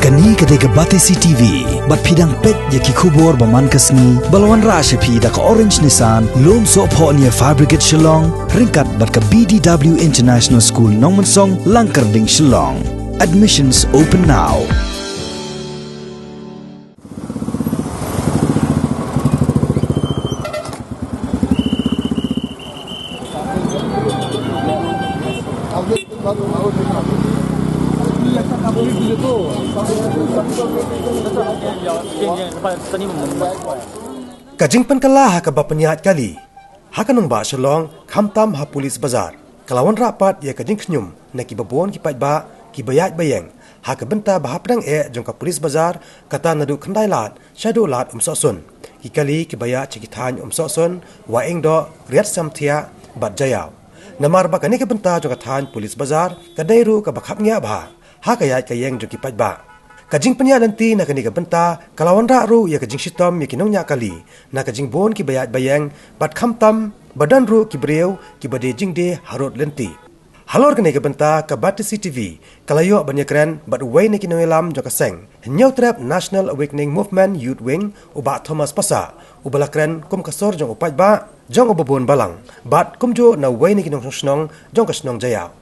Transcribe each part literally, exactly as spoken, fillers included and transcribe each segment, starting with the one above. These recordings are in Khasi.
Kane ka dei ka Batesi T V, bad phi dang peit ïa ki khubor ba man ka sngi, ba la wanrah sha phi da ka Orange Nissan, Lumsohphoh near Fire Brigade Shillong, ryngkat bad ka B D W International School Nongmensong, Langkyrding, Shillong. Admissions open now. Ka jingpynkylla ha kaba pynïaid kali ha ka nongbah Shillong, khamtam ha Police Bazar, ka la wanrah pat ïa ka jingkhñium na kiba bun ki paidbah kiba ïaid ba ïeng ha ka bynta ba hapdeng eh jong ka Police Bazar, kata naduh Khyndailad shaduh Lad Umsohsun, ki kali kiba ïaid sha ki thaiñ Umsohsun, Wahingdoh, Riatsamthiah bad Jaïaw. Namar ba kane ka bynta jong ka thaiñ Police Bazar ka dei ruh kaba khapngiah bha ha ka ïaid ka ïeng jong ki paidbah. Ka jingpynïaid lynti na kane ka bynta ka la wanrah ruh ïa ka jingshitom ïa ki nongñiah kali na ka jingbun kiba ïaid ba ïeng, bad khamtam ba don ruh ki briew kiba die jingdie harud lynti. Halor kane ka bynta ka Batesi T V ka la ïoh ban ïakren bad uwei na ki nongïalam jong ka seng Hynñiewtrep National Awakening Movement Youth Wing, u Bah Thomas Passah, uba la kren kum ka sur jong u paidbah jong uba bun balang, bad kumjuh na uwei na ki nongshong shnong jong ka shnong Jaïaw.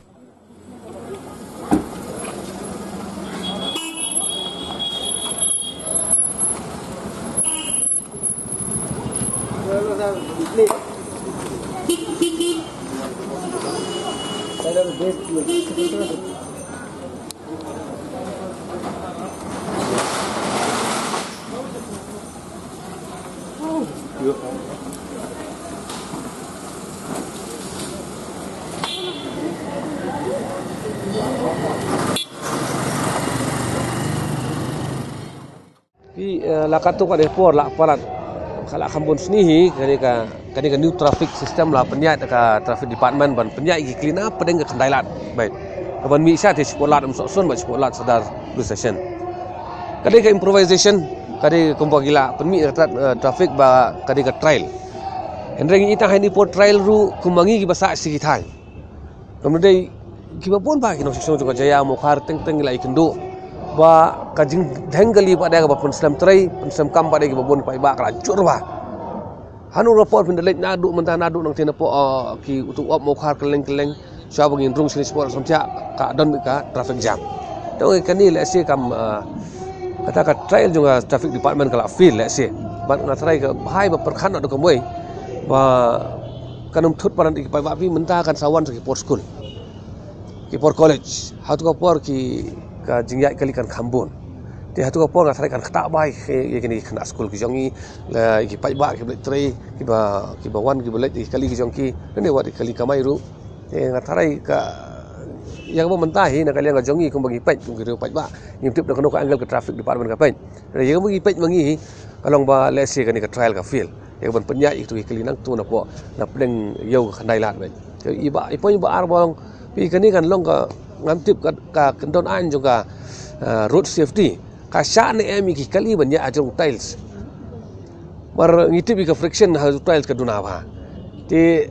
Phi, eh, la katto katne por la palat, ka la kham bun sngi hi, kane ka, kane ka new traffic system la pynïaid da ka traffic department ban pynïaid ki kali na pdeng ka Khyndailad. Bad ka ban mih sha te Shipor Lad Umsohsun bad Shipor Lad Sadar Police Station. Ka dei ka improvisation, ka dei kumba ki la pynmih ka tra-, eh, traffic ba ka dei ka trial. Hynrei ngi ïa tang ha kine por trial ruh kumba ngi kiba sah sha ki thaiñ. Namar dei kiba bun ba ki nongshong shnong jong ka Jaïaw, Mawkhar teng teng la ïakynduh ba ka jingdheng kali pat de kaba pynslem trei, pynslem kam pat de kiba bun paidbah ka la jur bha. Hano ka por phin da leit naduh mynta naduh nangtei napoh, ah, ki utu ap Mawkhar kylleng kylleng, shuwa ba ngin rung shane Shipor Lad Umsohsun ka don ka traffic jam. Te kane lehse kam, ah, kata ka trial jong ka traffic department ka la fail lehse. Bad nga tharai ka bha ba pyrkhat noh da kumwei ba kan ym thut palat ïa ki paidbah, phi, mynta kan sa wan sa ki por skul, ki por college, hato ka por ki, ka jingïaid kali kan kham bun. Te hato ka por nga tharai kan ktah bha ïa ki, ïa kine ki khynnah skul ki jong ngi, la ki paidbah kiba leit trei, kiba, kiba wan kiba leit ïa ki kali ki jong ki, lane wat ïa ki kali kamai ruh. Te nga tharai ka, ïa kaba mynta hi na ka liang ka jong ngi kumba ngi peit kum ki riew paidbah, ngim tip da kano ka angle ka traffic department ka peit. Ïa kaba ngi peit ma ngi hi ka long ba lehse kane ka trial ka fail. Ïa kaban pynïaid ïa kito ki kali nangto napoh, na pdeng ïew ka Khyndailad bad. Te i ba, i point ba ar ba long, phi, kane kan long ka, ngam tip ka, ka kyndon aiñ jong ka, ah, road safety. Ka shah ne em ïa ki kali ban ïaid ha jrong tiles. Namar ngi tip ïa ka friction ha tiles ka duna bha. Te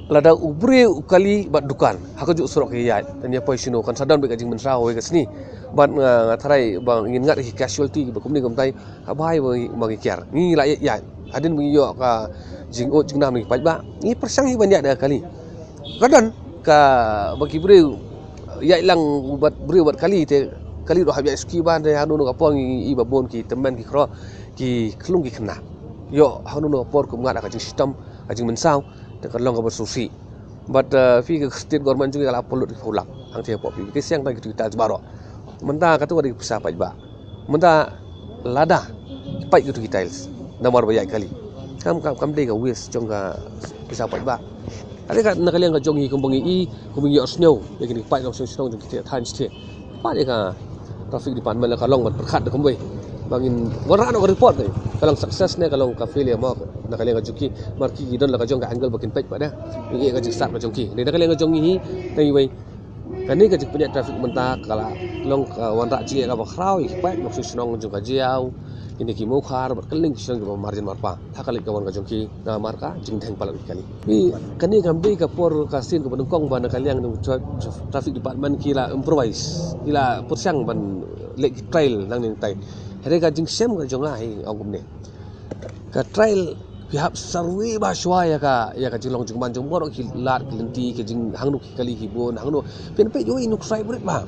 lada u briew u kali bad dukan ha kajuh surok ki ïaid, te ïa poi shano, kan sa don beit ka jingmynsaw ha kawei ka sngi. Bad nga, nga tharai ba ngin ngat ïa ki casualty kiba kumne kumtai. Haba ïa ba ngi, ba ngi kiar, ngi la ïaid, ïaid. Hadien ba ngi ïoh ka jingud jingnam na ki paidbah, ngi pyrshang hi ban ïaid da ka kali. Ka don kaba ki briew ïaid lang bad briew bad kali, te kali ruh hap ïaid suki ban, te hangno hangno ka por ngi i ba bun ki tymmen ki kro, ki khlung ki khynnah. Ïoh hangno hangno ka por kum ngat ka jingshitom, ka jingmynsaw, te kan long kaba sngewsih. Bad, eh, phi, ka state government jong ngi ka la pynlut ki phew lak hangtei hapoh, phi, te seng tang kito ki tiles baroh. Mynta kato ka dei ka pisa paidbah. Mynta lada pait kito ki tiles namar ba ïaid kali, kam, kam, kam dei ka waste jong ka pisa paidbah. Hynrei ka, na ka liang ka jong ngi kumba ngi i, kumba ngi ïohsngew ïa kine ki paid nongshong shnong jong ki thaiñ shatei, pat ïa ka traffic department la ka long ban pyrkhat da kumwei ba ngin wanrah noh ka report ne ka long success ne ka long ka failure mo, na ka liang ka jong ki. Namar ki, ki don la ka jong ka angle ba kin peit pat de, ngi ïa ka jingstad ka jong ki. Hynrei na ka liang ka jong ngi hi, tang iwei, kane ka jingpynïaid traffic mynta ka la long ka wanrah jingeh kaba khraw ïa ki paid nongshong shnong jong ka Jaïaw, kine ki Mawkhar bad kylleng ki shnong kiba marjan marpa. Ha ka leit ka wan ka jong ki namar ka jingdheng palat ïa ki kali. Phi, kane kam dei ka por ka sien kaba nyngkong ba na ka liang jong tra-, tra-, traffic department ki la improvise, ki la pyrshang ban leh ki trial nangne nangtai. Hynrei ka jingshem ka jong nga hi ong kumne. Ka trial phi hap survey bha shuwa ïa ka, ïa ka jinglong jingman jong baroh ki lad ki lynti, ka jinghangno ki kali ki bun, hangno. Phin peit ïohi ïa u trial bret bha.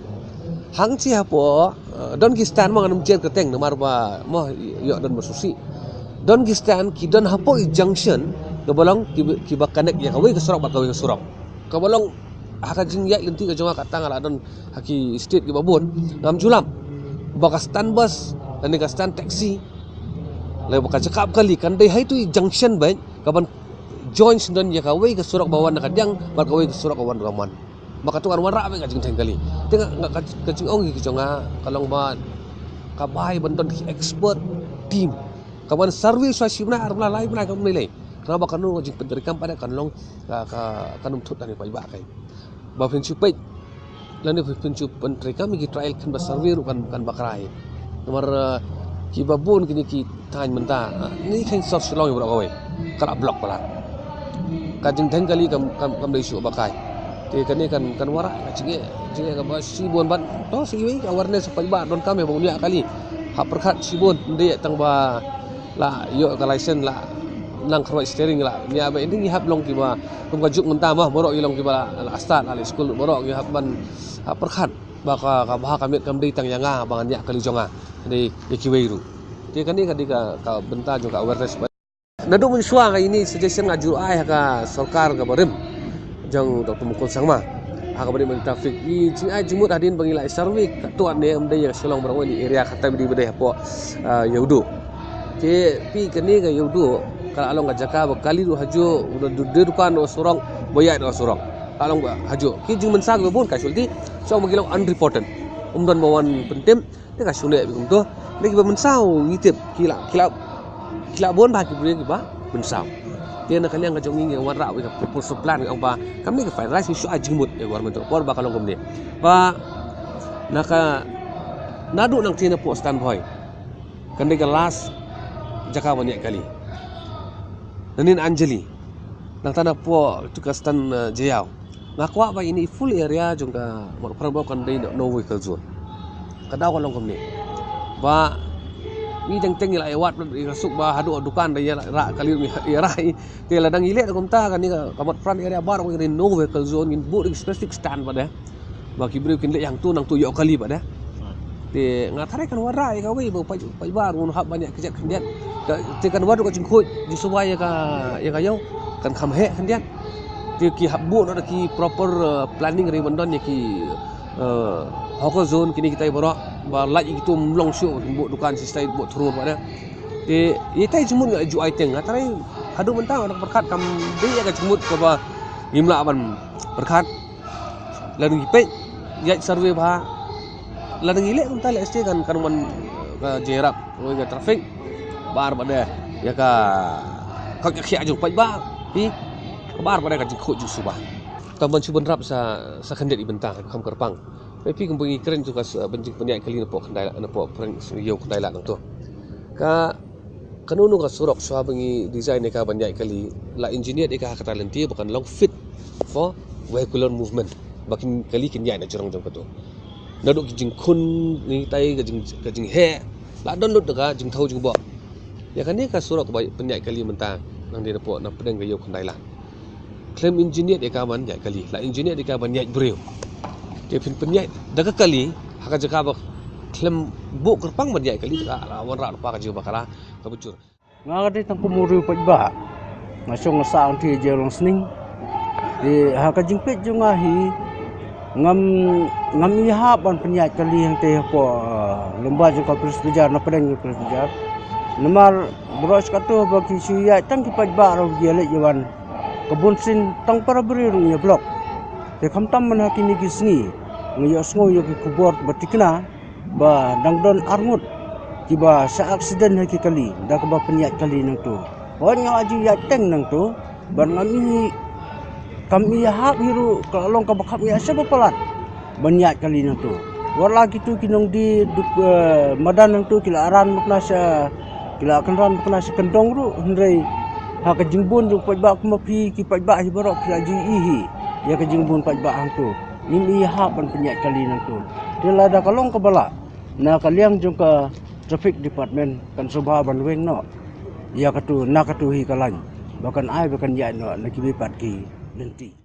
Hangta hapoh, eh, don ki stand, ma ngan ym jer kyrteng namar ba mo ïoh don ba susi. Don ki stand ki don hapoh i junction kaba long ki, kiba connect ïa kawei ka surok bad kawei ka surok. Kaba long ha ka jingïaid lynti ka jong nga, kata nga la don ha ki state kiba bun, ngam ju lap ba ka stand bus lane ka stand taxi lane ba ka jaka ba kali kan dei ha itu i junction beit, kaban join syndon ïa kawei ka surok ba wan na ka diang bad kawei ka surok ba wan na ka mon. Ba katu kan wanrah beit ka jingdheng kali. Te nga, nga ka, ka jingong ki jong nga ka long ba ka bai ban don ki expert team kaban survey shuwa shi bnai, ar bnai, lai bnai, kam lei lei. Khnang ba kano ka jingpyntreikam pat kan long ka, ka, kan ym thut lane paidbah kai. Ba phin shu peit lane phin shu pyntreikam ïa ki trial khnang ba survey ruh kan, kan bakrai. Namar, eh, kiba bun kine ki thaiñ mynta, eh, ne khein sor Shillong ïa baroh kawei ka la block palat. Ka jingdheng kali kam, kam, kam dei shuh ba kai. Te kane kan, kan wanrah ka jingeh, jingeh kaba shibun bad to sa iwei ka awareness paidbah donkam ïa ba un ïaid kali. Hap pyrkhat shibun, ym dei tang ba la ïoh ka license la nang kyrwai steering la nia ba, ynda ngi hap long kiba kum ka juk mynta, ma baroh ngi long kiba la, la start, la leit skul, baroh ngi hap ban, hap pyrkhat ba ka, ka bha ka miat kam dei tang ïa nga ba ngan ïaid kali jong nga, dei ïa kiwei ruh. Te kane ka dei ka, ka bynta jong ka awareness. Naduh mynshuwa ka ine i suggestion nga ju ai ha ka sorkar kaba rim jong Doctor Mukul Sangma ha kaba rim traffic. I jingai jingmut hadien ba ngi la survey katto katne, ym dei ïa ka Shillong baroh, ine i area kata ba dei ba dei hapoh, ah, Ïewduh. Te phi, kane ka Ïewduh ka la long ka jaka ba kali ruh hajuh, u da dei dukan ruh surok, ba ïaid ruh surok. Ka la long ba hajuh. Ki jingmynsaw kiba bun casualty, shuwa ba ki long unreported, ym don ba wan pyntip. Te ka shu leh beit kumto. Te kiba mynsaw ngi tip ki la, ki la, ki la bun bha ki briew kiba mynsaw. Te na ka liang ka jong ngi ngi wanrah beit ka proposal plan, ngi ong ba kam dei ka finalize, ngi shu ai jingmut ïa ka government por ba ka long kumne. Ba na ka, naduh nangta napoh Stand Bhoi kan dei ka last jaka ban ïaid kali. Nangne Anjali, nangta napoh tu ka stand, eh, Jaïaw. Nga kwah ba ine i full area jong ka Motphran baroh kan dei no, no vehicle zone. Ka daw ka long kumne. Ba ngi teng teng ngi la ïa wad ïa ka suk ba haduh dukan da ïa rah kali, ïa rah i. Te lada ngi leh da kumta, kane ka, ka Motphran area baroh kan dei no vehicle zone, ngin buh da ki specific stand pat de. Ba ki briew kin leit hangto nangto ïoh kali pat de. Te nga tharai kan wanrah ïa kawei ba paid, paidbah ruh un hap ban ïaid kjat khyndiat. Ka, te kan wanrah ka jingkhuid jingsuba ïa ka, ïa ka ïew, kan kham heh khyndiat. Te ki hap buh noh da ki proper, eh, planning, ri ban don ïa ki, eh, hawker zone kine kitai baroh, ba lait ïa kito ym long shuh, buh dukan shisha, buh thurur pat de. Te ïa itai jingmut nga ju ai teng, nga tharai haduh mynta nga dang pyrkhat, kam dei ïa ka jingmut kaba ngim lah ban pyrkhat. Lada ngi peit, ïaid survey bha. Lada ngi leh kumta lehse kan, kan wan, eh, ka jingïarap, ka traffic. Ba ar pat de ïa ka, ka, ka khiah jong paidbah. Phi, ba ar pat de ka jingkhuid jingsuba. Tang ban shu bynrap sa, sa khyndiat i bynta, kham kyrpang. Phi, kumba ngi kren tu ka, eh, ban jingpynïaid kali napoh Khyndai Lad, napoh Phareng, Ïew Khyndai Lad nangto. Ka Kano kano ka surok shuwa ba ngi design ïa ka ban ïaid kali, la engineer ïa ka ha kata lynti ba kan long fit for vehicular movement. Ba kin kali kin ïaid na jrong jong kato. Naduh ki jingkhun ngi tai ka jing, ka jingheh, la don lut da ka jingthew jingbok. Ïa kane ka surok ba pynïaid kali mynta, nang dei napoh na pdeng ka Ïew Khyndai Lad. Khlem engineer ïa ka ban ïaid kali, la engineer ïa ka ban ïaid briew. Te phin pynïaid da ka kali ha ka jaka ba khlem buh kyrpang ban ïaid kali, ka la wanrah lypa ka jingbakhraw kaba jur. Nga ka dei tang kum u riew paidbah. Nga shong nga sah hangtei ha Jaiñtia Sning. Te ha ka jingpeit jong nga hi, ngam, ngam ïahap ban pynïaid kali hangtei hapoh, ah, lyngba jong ka Police Bazar, na pdeng jong ka Police Bazar. Namar baroh shi katta ba ki shu ïaid tang ki paidbah ruh ki ïaleit ïawan. Ka bun sien tang para briew ruh ngi ïa block. Te khamtam man ha kine ki sngi nga ïohsngew ïa ki khubor ba thikna ba dang don arngut kiba shah accident ha ki kali da kaba pynïaid kali nangto. Hooid nga la ju ïaid teng nangto, bad ngam i, kam i ïahap hi ruh, ka la long kaba kham ïa sha ba palat ban ïaid kali nangto. Wat la kito ki nongdie duk, eh, madan nangto ki la ran makna sha, ki la kynran makna sha kyndong ruh, hynrei ha ka jingbun jong paidbah kum ma phi ki paidbah hi baroh ki la ju i hi ïa ka jingbun paidbah hangto. Ngim i ïahap ban pynïaid kali nangto. Te lada ka long kaba lah, Na ka liang jong ka traffic department kan sngewbha ban weng noh ïa katu na katu hi ka lain ba kan ai ba kan ïaid noh na kiwei pat ki lynti.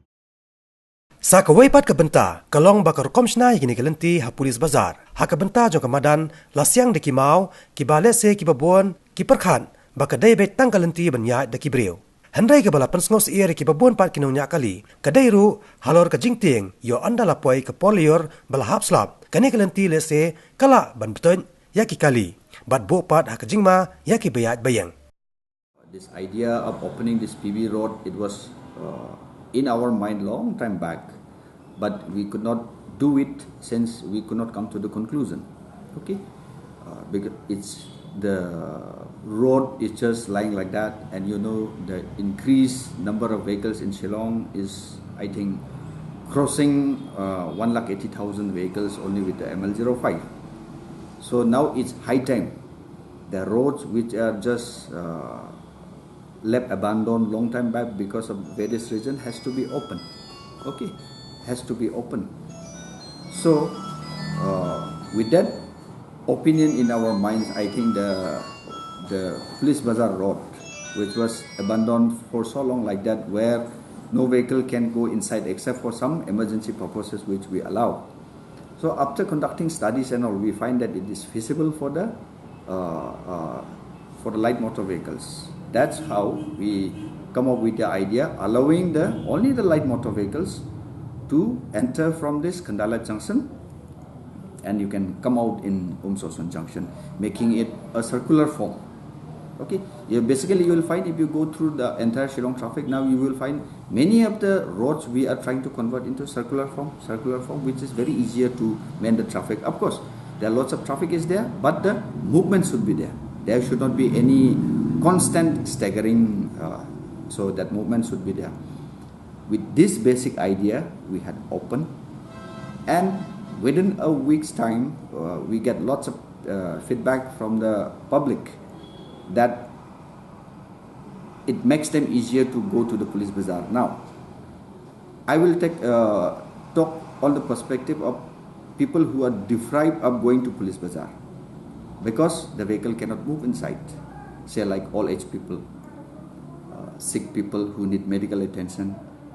Sa kawei pat ka bynta ka long ba ka rukom shna ïa kine ki lynti ha Police Bazar ha ka bynta jong ka madan la siang da ki maw kiba lehse kiba bun ki pyrkhat ba ka dei beit tang ka lynti ban ïaid da ki briew. Hynrei kaba la pynsngewsih ïa kiba bun pat ki nongñiah kali ka dei ruh halor ka jingtieng ïoh ynda la poi ka por lyiur ba la hap slap, kane ka lynti lehse ka lah ban btuid ïa ki kali bad buh pat ha ka jingma ïa kiba ïaid ba ïeng. This idea of opening this P B road, it was uh, in our mind long time back, but we could not do it since we could not come to the conclusion. Okay, uh, because it's the road is just lying like that, and you know the increased number of vehicles in Shillong is, I think, crossing uh, one lakh eighty thousand vehicles only with the M L zero five. So now it's high time the roads which are just uh, left abandoned long time back because of various reason has to be open. Okay, has to be open. So uh, with that opinion in our minds, I think the the Police Bazar Road, which was abandoned for so long like that, where no vehicle can go inside except for some emergency purposes which we allow. So after conducting studies and all, we find that it is feasible for the uh, uh, for the light motor vehicles. That's how we come up with the idea allowing the only the light motor vehicles to enter from this Khandalait junction, and you can come out in Umsoson junction, making it a circular form. Okay, you basically you will find if you go through the entire Shillong traffic now, you will find many of the roads we are trying to convert into circular form, circular form, which is very easier to manage the traffic. Of course, there are lots of traffic is there, but the movement should be there. There should not be any constant staggering, uh, so that movement should be there. With this basic idea, we had opened, and within a week's time, uh, we get lots of uh, feedback from the public that it makes them easier to go to the Police Bazar. Now, I will take uh, talk on the perspective of people who are deprived of going to Police Bazar because the vehicle cannot move inside. Say like all age people, uh, sick people who need medical attention,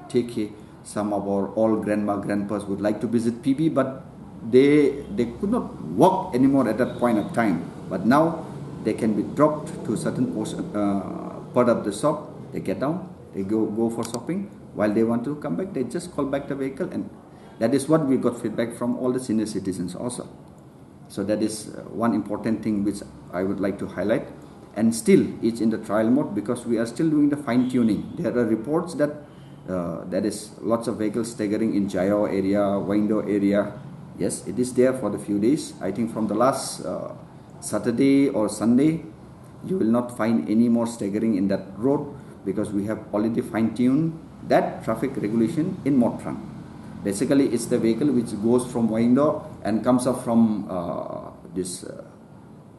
take care. Some of our old grandma grandpas would like to visit P B, but they they could not walk anymore at that point of time. But now they can be dropped to certain portion, uh, part of the shop. They get down, they go go for shopping. While they want to come back, they just call back the vehicle, and that is what we got feedback from all the senior citizens also. So that is uh, one important thing which I would like to highlight. And still, it's in the trial mode because we are still doing the fine tuning. There are reports that uh, there is lots of vehicles staggering in Jaiaw area, Hwayingdaw area. Yes, it is there for the few days. I think from the last uh, Saturday or Sunday, you will not find any more staggering in that road because we have already fine-tuned that traffic regulation in Motphran. Basically, it's the vehicle which goes from Hwayingdaw and comes up from uh, this uh,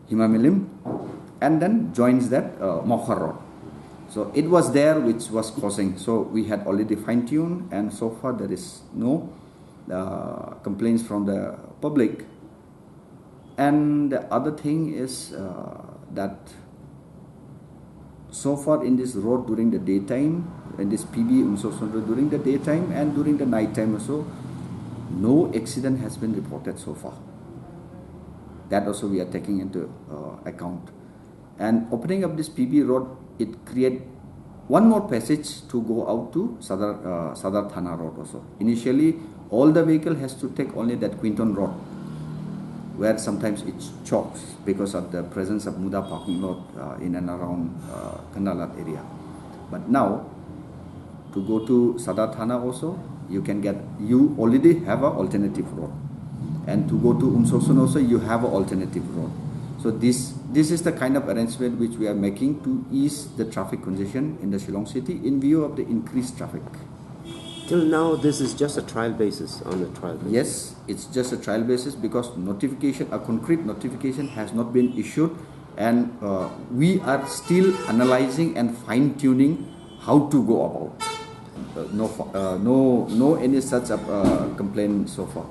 Hima Milim and then joins that uh, Mawkhar Road. So it was there which was causing. So we had already fine-tuned, and so far there is no uh, complaints from the public. And the other thing is uh, that so far in this road during the daytime, in this P B Umsoson Road during the daytime and during the night time also, no accident has been reported so far. That also we are taking into uh, account. And opening up this P B road, it create one more passage to go out to Sadar, uh, Sadar Thana Road also. Initially, all the vehicle has to take only that Quinton Road, where sometimes it chokes because of the presence of Muda parking lot uh, in and around uh, Khandalait area. But now, to go to Sadar Thana also, you can get, you already have an alternative road. And to go to Umsoson also, you have an alternative road. So this this is the kind of arrangement which we are making to ease the traffic congestion in the Shillong city in view of the increased traffic. Till now, this is just a trial basis on a trial basis. Yes, it's just a trial basis because notification, a concrete notification has not been issued, and uh, we are still analyzing and fine tuning how to go about. Uh, no, uh, no, no any such uh, complaint so far.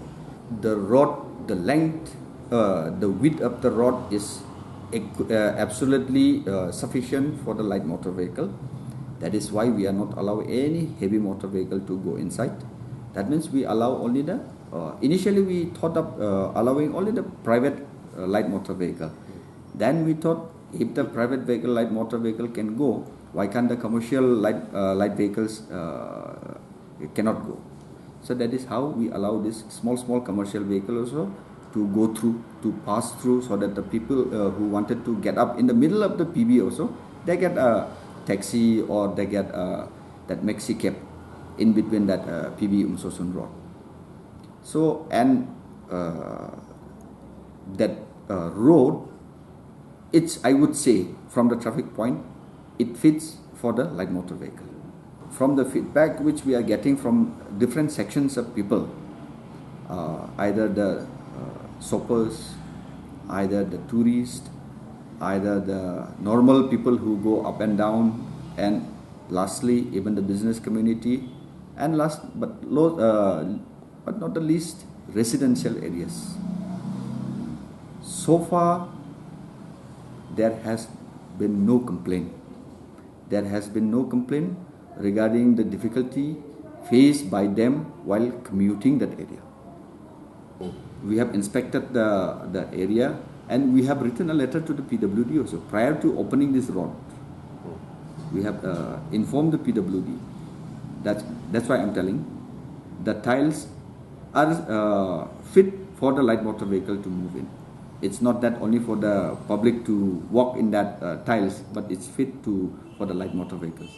The road, the length, Uh, the width of the road is equ- uh, absolutely uh, sufficient for the light motor vehicle. That is why we are not allowing any heavy motor vehicle to go inside. That means we allow only the. Uh, initially, we thought of uh, allowing only the private uh, light motor vehicle. Then we thought if the private vehicle, light motor vehicle can go, why can't the commercial light uh, light vehicles uh, cannot go? So that is how we allow this small small commercial vehicle also to go through, to pass through, so that the people uh, who wanted to get up in the middle of the P B also, they get a taxi or they get uh, that maxi cab in between that uh, P B Umsosun road. So and uh, that uh, road, it's, I would say, from the traffic point, it fits for the light motor vehicle. From the feedback which we are getting from different sections of people, uh, either the uh, shoppers, either the tourists, either the normal people who go up and down, and lastly, even the business community, and last but lo- uh, but not the least, residential areas. So far, there has been no complaint. There has been no complaint regarding the difficulty faced by them while commuting that area. We have inspected the, the area and we have written a letter to the P W D also prior to opening this road. We have uh, informed the P W D. That's, that's why I'm telling the tiles are uh, fit for the light motor vehicle to move in. It's not that only for the public to walk in that uh, tiles, but it's fit to for the light motor vehicles.